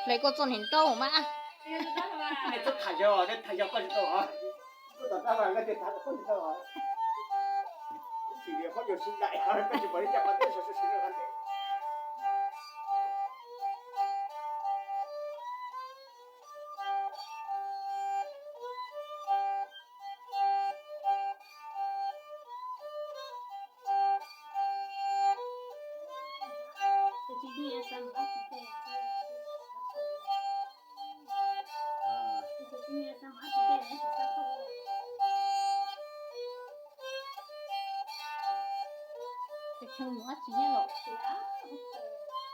Hle koj txoj niag ntaub mas. Nej txhob tham yog, nej tham yog koj tsis tau os. Koj tom qab mas nej tham koj tsis tau os. Ib txhis niag khaub ncaws sib ntaim, koj tsis pom li cas mas twb sawv sawv sawv sawv. Koj mus dab tsi los?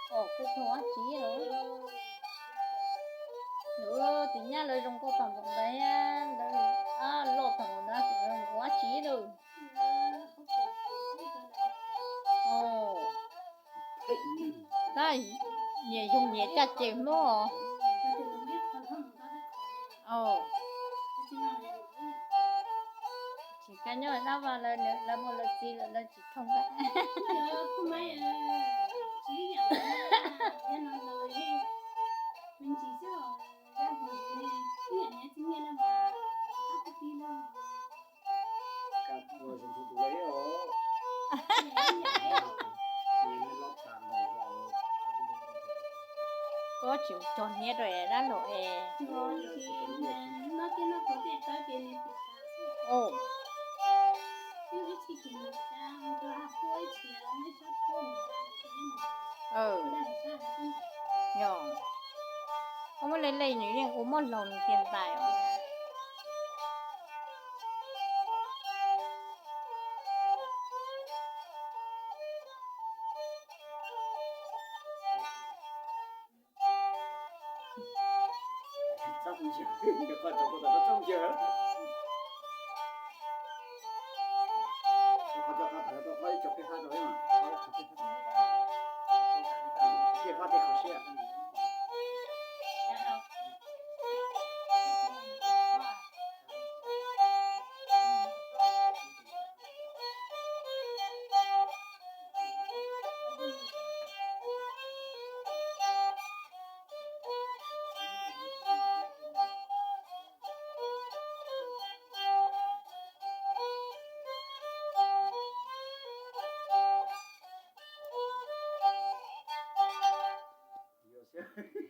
Koj mus dab tsi los? Nws tus nyab lawv zoo nkauj tag npaum ntawd, lawv loj tag npaum ntawd, mus dab tsi lawm? Tab nyias yug nyias caj ces hnub. Tsis kab nyob dab vaj lawv, lawv muaj lawv txiv lawm lawv tsis thooj kab. Koj tsis cog hniav rau es dab laug es. Yog, koj muab lej lej nws yeej ua muab laug nws tiag ntais os. Txhob pw ntsia, koj tau tau txhob pw ntsia.